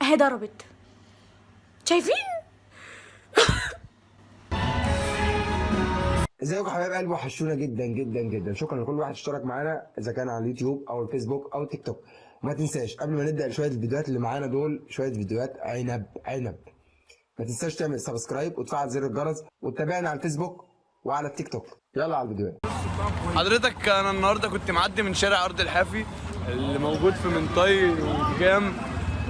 اهي ضربت. شايفين؟ ازيكم يا حبايب قلبي، وحشونا جدا جدا جدا. شكرا لكل واحد اشترك معانا اذا كان على اليوتيوب او الفيسبوك او تيك توك. ما تنساش قبل ما نبدا شوية الفيديوهات اللي معانا دول، شوية فيديوهات عنب عنب، ما تنساش تعمل subscribe وتفعل زر الجرس وتتابعنا على الفيسبوك وعلى التيك توك. يلا على الفيديوهات. حضرتك انا النهارده كنت معدي من شارع ارض الحافي اللي موجود في منطي وجام،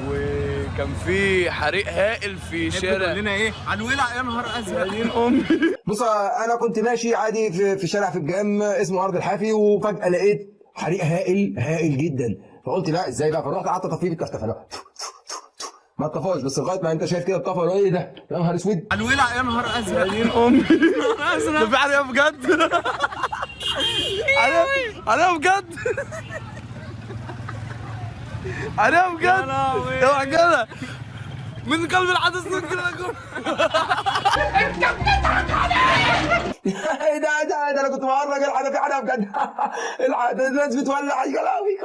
وكان في حريق هائل في شارع. لنا ايه على الولع يا نهار ازرق. دين امي. بص، انا كنت ماشي عادي في شارع في الجام اسمه ارض الحافي، وفجاة لقيت حريق هائل هائل جدا. فقلت لا ازاي بقى، فرحت قعدت اطفيه بالتفتفه، ما اتطفاش، بس لغاية ما انت شايف كده اتطفى. ايه ده يا نهار اسود، على الولع يا نهار ازرق. دين امي، ده في حريقة بجد. حريقة بجد، حريقة بجد. اوعى كده من قلب الحدث ننقل لكم. ايه ده ايه ده ايه ده، انا كنت بهرج. الحق ده في حريقة بجد. الحق ده الناس بتولع. يا لهوي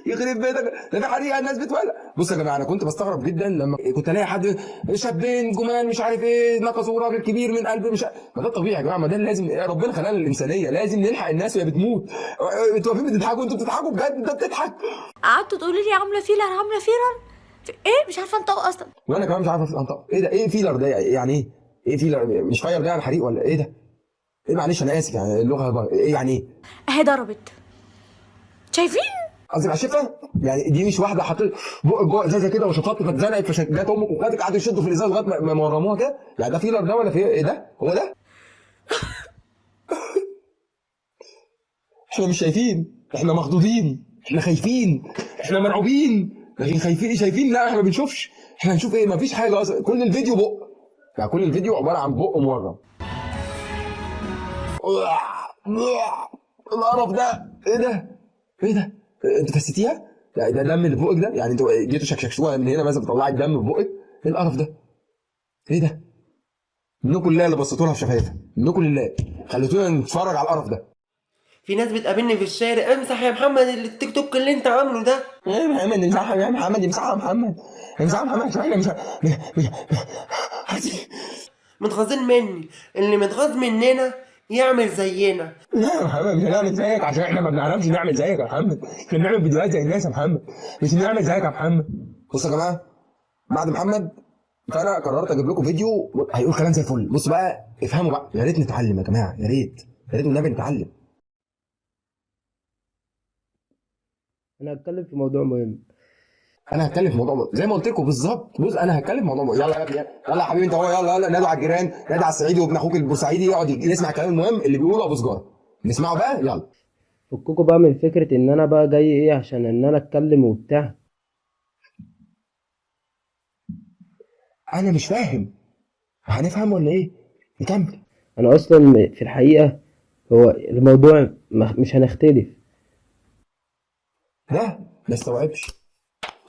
يخرب بيتك، ده في حريقة الناس بتولع. بصوا يا جماعة، انا كنت بستغرب جدا لما كنت الاقي حد شابين جمال مش عارف ايه نقصوا راجل كبير من قلب مش عارف. ما ده الطبيعي يا جماعة، ما ده اللي لازم ربنا خلقنا الانسانية، لازم نلحق الناس وهي بتموت. انتوا واقفين بتضحكوا، انتوا بتضحكوا بجد، انت بتضحك. قعدتوا تقولوا لي عامله filler عامله filler ايه، مش عارفه انطق اصلا. وانا كمان مش عارف انطق. ايه ده، ايه filler ده يعني؟ ايه ايه filler؟ مش fire ده يعني حريق ولا ايه ده؟ ايه معلش انا اسف، يعني اللغة ايه يعني؟ ايه اهي ضربت. شايفين؟ قصدي على الشفه يعني، دي مش واحدة حطيت بق جوه ازازة كده وشفطت فاتزنقت فجت امك وخدت قعدوا يشدوا في الازازه لغاية ما ورموها كده. يعني ده filler ده ولا في ايه ده؟ هو ده؟ احنا مش شايفين، احنا مخضوضين، احنا خايفين، احنا مرعوبين، لكن خايفين شايفين؟ لا احنا ما بنشوفش. احنا هنشوف ايه؟ ما فيش حاجة اصلا، كل الفيديو بق، يعني كل الفيديو عبارة عن بق مورم. القرف ده، ايه ده؟ ايه ده؟ انت فسيتيها؟ يعني ده دم اللي في بقك ده؟ يعني انتوا جيتوا شكشكشوها من هنا مثلا طلعت دم في بقك؟ ايه القرف ده؟ ايه ده؟ منكم لله اللي بصيتوا لها في شفايفها، منكم لله خليتونا نتفرج على القرف ده. في ناس بتقابلني في الشارع، امسح يا محمد التيك توك اللي انت عامله ده. يا محمد امسحها، يا محمد امسحها، يا محمد امسحها، يا محمد عشان احنا مش متغاظين مني، اللي متغاظ مننا يعمل زينا. لا يا محمد مش هنعمل زيك عشان احنا ما بنعرفش نعمل زيك يا محمد. احنا بنعمل فيديوهات زي الناس يا محمد، مش بنعمل زيك يا محمد. بصوا يا جماعة، بعد محمد فانا قررت اجيب لكم فيديو هيقول كلام زي الفل. بصوا بقى افهموا بقى، يا ريت نتعلم يا جماعة، يا ريت يا ريت والنبي نتعلم. انا هتكلم في موضوع مهم. انا هتكلم في موضوع زي ما قلت لكم بالظبط. بص انا هتكلم في موضوع مهم. يلا يا ابني، يلا يا حبيبي انت هو، يلا يلا نادوا على الجيران، نادوا على الصعيدي وابن اخوك البورسعيدي يقعد يسمع الكلام المهم اللي بيقوله ابو سجاره. نسمعه بقى يلا. فككوا بقى من فكرة ان انا بقى جاي ايه عشان ان انا اتكلم وبتاع. انا مش فاهم، هنفهم ولا ايه؟ نكمل. انا اصلا في الحقيقة هو الموضوع مش هنختلف. ده ما استوعبش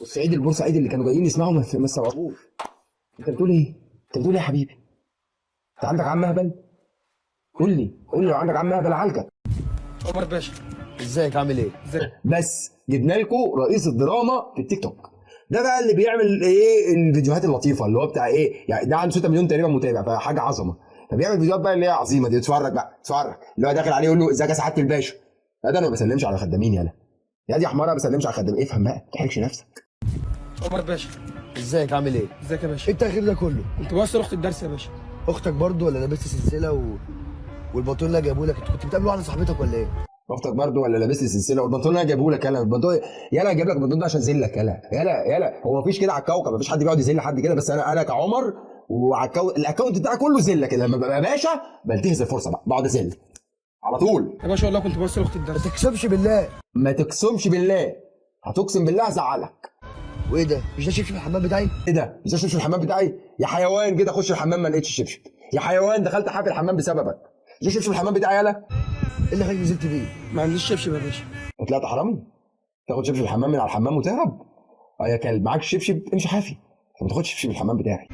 الصعيدي البورسعيدي اللي كانوا جايين يسمعوا ما استوعبوش. انت بتقول ايه؟ انت بتقول ايه يا حبيبي؟ انت عندك عم اهبل؟ قول لي، قول لي لو عندك عم اهبل عالجك. عمر باشا ازيك عامل ايه؟ بس جبنا لكم رئيس الدراما في التيك توك. ده بقى اللي بيعمل ايه الفيديوهات اللطيفة اللي هو بتاع ايه يعني، ده عنده 6 مليون تقريبا متابع، فحاجه عظمه. فبيعمل فيديوهات بقى اللي هي عظيمة دي. اتفرج بقى، اتفرج اللي هو داخل عليه يقول له ازيك يا سعادة الباشا. لا ده انا ما بسلمش على خدامين، يالا يا دي حماره ما بسلمش على خدامين. افهم بقى، ما تحرجش نفسك. عمر باشا ازيك عامل ايه؟ ازيك يا باشا؟ ايه التاخير ده كله؟ كنت بوصل اختي الدرس يا باشا. اختك برضو ولا لابست سلسلة والبنطلون اللي جابوه لك؟ انت كنت بتقابل واحدة صاحبتك ولا ايه؟ اختك برضو ولا لابس لي سلسلة والبنطلون اللي انا جايبه لك؟ يلا البنطلون، يلا جايب لك البنطلون ده عشان ذلك. يلا يلا يلا، هو مفيش كده على الكوكب، مفيش حد بيقعد يذل حد كده، بس انا كعمر وعلى ال account بتاعي كله ذله كده. لما ببقى باشا بنتهز الفرصة بقى، بقعد اذل على طول. يا باشا والله كنت بوصل اختي ما الدرس. تكسبش بالله. ما تقسمش بالله، هتقسم بالله هزعلك. وايه ده؟ مش ده شبشب الحمام بتاعي؟ ايه ده؟ مش ده شبشب الحمام بتاعي؟ يا حيوان كده اخش الحمام ما لقيتش شبشب. يا حيوان دخلت حافي الحمام بسببك. مش ده شبشب الحمام بتاعي؟ يالا ايه اللي خليك نزلت بيه؟ ما عنديش شبشب يا باشا. طلعت حرامي؟ تاخد شبشب الحمام من على الحمام وتهرب؟ اه يا كلب، معاك شبشب امشي حافي، ما تاخدش شبشب الحمام بتاعي.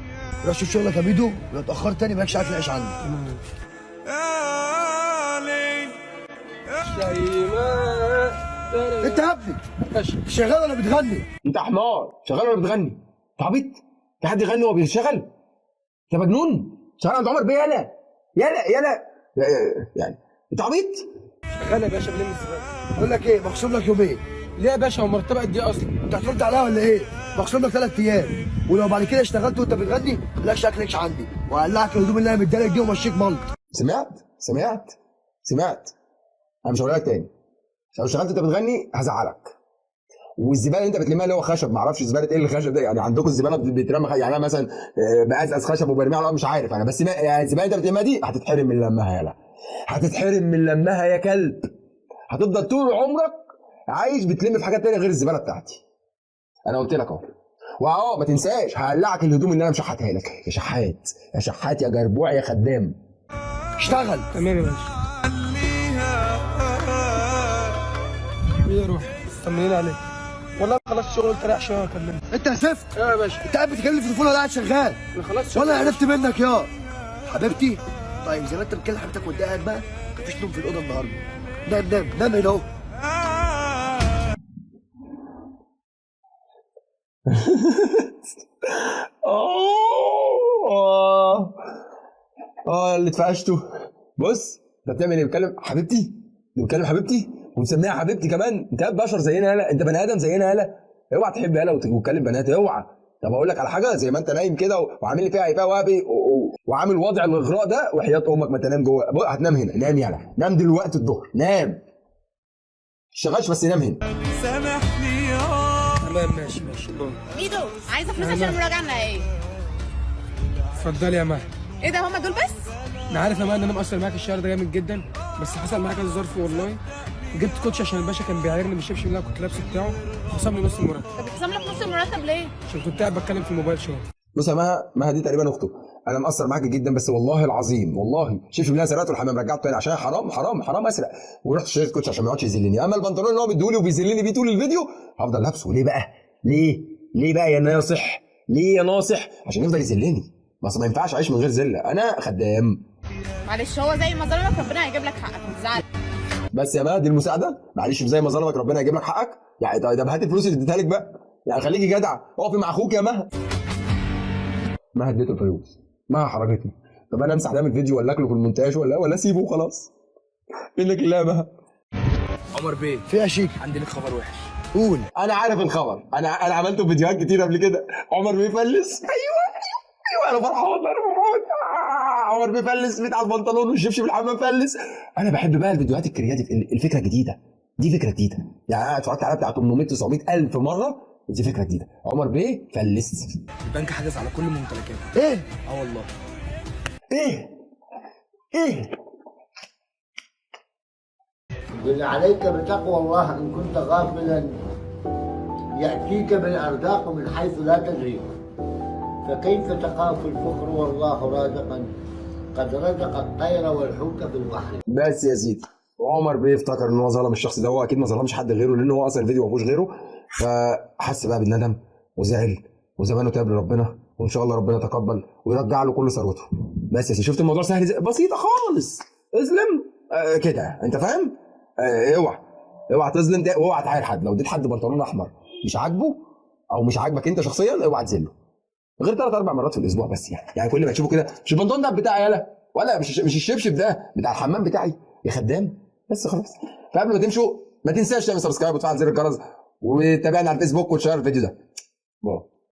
روح شوف شغلك يا بيدو، لو اتاخرت تاني مالكش عارف العيش عندي. شيماء. انت يا ابني باشا شغال ولا بتغني؟ انت حمار، شغال ولا بتغني؟ انت عبيط؟ في حد يغني وهو بيشتغل؟ انت مجنون؟ شغال عند عمر بيه؟ يالا يالا يالا، يعني انت عبيط؟ شغال يا باشا، بلم الزبالة. بقول لك ايه، مخصوم لك يومين. ليه يا باشا؟ هو مرتبه قد ايه اصلا؟ انت هترد عليها ولا ايه؟ مخصوم لك 3 ايام، ولو بعد كده اشتغلت وانت بتغني لا شكلكش عندي، وهقلعك الهدوم اللي انا مديلك دي ومشيك ملط. سمعت؟ سمعت؟ سمعت؟ انا مش هقولها لك تاني. لو اشتغلت انت بتغني هزعلك. والزباله اللي انت بتلمها اللي هو خشب، ما اعرفش زبالة ايه الخشب ده، يعني عندكم الزبالة بتترمى يعني انا مثلا بقزقز خشب وبرميها على الأرض، مش عارف انا، بس يعني الزبالة اللي انت بتلمها دي هتتحرم من لمها. يالا هتتحرم من لمها يا كلب، هتفضل طول عمرك عايش بتلم في حاجات تانية غير الزبالة بتاعتي. انا قلت لك اهو. واهو ما تنساش هقلعك الهدوم اللي انا مشحتها لك يا شحات، يا شحات، يا جربوع، يا خدام. اشتغل. تمام يا باشا. ايه يا روحي، طمنين عليك. والله خلصت شغل، قلت اريح شوية واكلمك. انت يا زفت. ايه يا باشا؟ انت قاعد بتتكلم في التليفون ولا قاعد شغال؟ انا خلصت شغل. ولا عرفت منك يا حبيبتي. طيب زي ما انت بتكلم حبيبتك وانت قاعد بقى، مفيش نوم في الاوضة النهارده. نام نام نام هنا اهو. اه اه اللي اتفقشته. بص انت بتعمل ايه؟ بتكلم حبيبتي؟ بتكلم حبيبتي ومسميها حبيبتي كمان؟ انت بشر زينا يالا، انت بني ادم زينا يالا. اوعى تحب يالا وتكلم بنات، اوعى. طب اقول لك على حاجة، زي ما انت نايم كده وعامل لي فيها هيفاء وهبي وعامل وضع الاغراء ده، وحياه امك ما تنام جوه. هتنام هنا، نام يالا، نام دلوقتي الظهر، نام. اشتغلش بس نام هنا. تمام ماشي ماشي. ميدو، عايزه فلوس عشان المراجعة النهائية. اتفضلي يا مها. ايه ده، هما دول بس؟ انا عارف يا مها ان انا مقصر معاك الشهر ده جامد جدا، بس حصل معايا كذا ظرف والله. جبت كوتش عشان الباشا كان بيعايرني بالشبشب اللي انا كنت لابسه بتاعه، خصم لي نص المرتب. طب اتخصم لك نص المرتب ليه؟ عشان كنت قاعد بتكلم في الموبايل شوية. بص يا مها، مها دي تقريبا اخته. انا مقصر معاك جدا، بس والله العظيم والله شبشب اللي انا سرقته الحمام رجعته تاني، عشان حرام حرام حرام اسرق، ورحت اشتريت كوتش عشان ما يقعدش يذلني. اما البنطلون اللي هو مديهولي وبيذلني بيه طول الفيديو هفضل لابسه. ليه بقى؟ ليه؟ ليه بقى يا ناصح؟ ليه يا ناصح؟ عشان يفضل يذلني. بس ما ينفعش اعيش من غير ذله، انا خدام. معلش، هو زي ما ظلمك ربنا هيجيب لك حقك، ما تزعلش. بس يا مها دي المساعدة؟ معلش زي ما ظلمك ربنا هيجيب لك حقك يعني. طب هات الفلوس اللي اديتها لك بقى، يعني خليكي جدعه، اقفي مع اخوك يا مها. مها اديته الفلوس، مها حرجتني. طب انا امسح ده من الفيديو ولا اكله في المونتاج ولا اسيبه وخلاص؟ منك لله يا مها. عمر بيه، في يا شيك؟ عندي لك خبر وحش. قول. انا عارف الخبر، انا عملته في فيديوهات كتير قبل كده. عمر بيفلس. ايوه ايوه، انا فرحان، انا فرحان. عمر بيفلس، بتاع البنطلون والشبشب الحمام فلس. انا بحب بقى الفيديوهات ال creative، الفكرة الجديدة دي، فكرة جديدة. يعني انا اتفرجت عليها بتاع 800 900 الف مرة، دي فكرة جديدة. عمر بيه فلس. البنك حجز على كل ممتلكاته. ايه؟ اه والله. ايه ايه؟ قل عليك بتقوى الله إن كنت غافلا يأتيك بالأرزاق من حيث لا تدري، فكيف تخاف الفقر والله رازقا قد رزق الطير والحوت في البحر. بس يا سيدي، وعمر بيه افتكر ان هو ظلم الشخص ده، هو اكيد ما ظلمش حد غيره لان هو اصلا الفيديو ما فيهوش غيره. فحس بقى بالندم وزعل وزمانه تاب لربنا، وان شاء الله ربنا يتقبل ويرجع له كل ثروته. بس يا سيدي، شفت الموضوع سهل ازاي؟ بسيطة خالص. اظلم كده، انت فاهم؟ اوعى اوعى تظلم ده، واوعى تعاير حد. لو اديت حد بنطلون احمر مش عاجبه او مش عاجبك انت شخصيا، اوعى تذله غير 3 4 مرات في الاسبوع بس. يعني كل ما تشوفه كده، مش البنطلون ده بتاعي يالا، ولا مش الشبشب ده بتاع الحمام بتاعي يا خدام. بس خلاص. فقبل ما تمشوا ما تنساش تعمل subscribe وتفعل زر الجرس وتابعنا على الفيسبوك وتشير الفيديو ده. bye.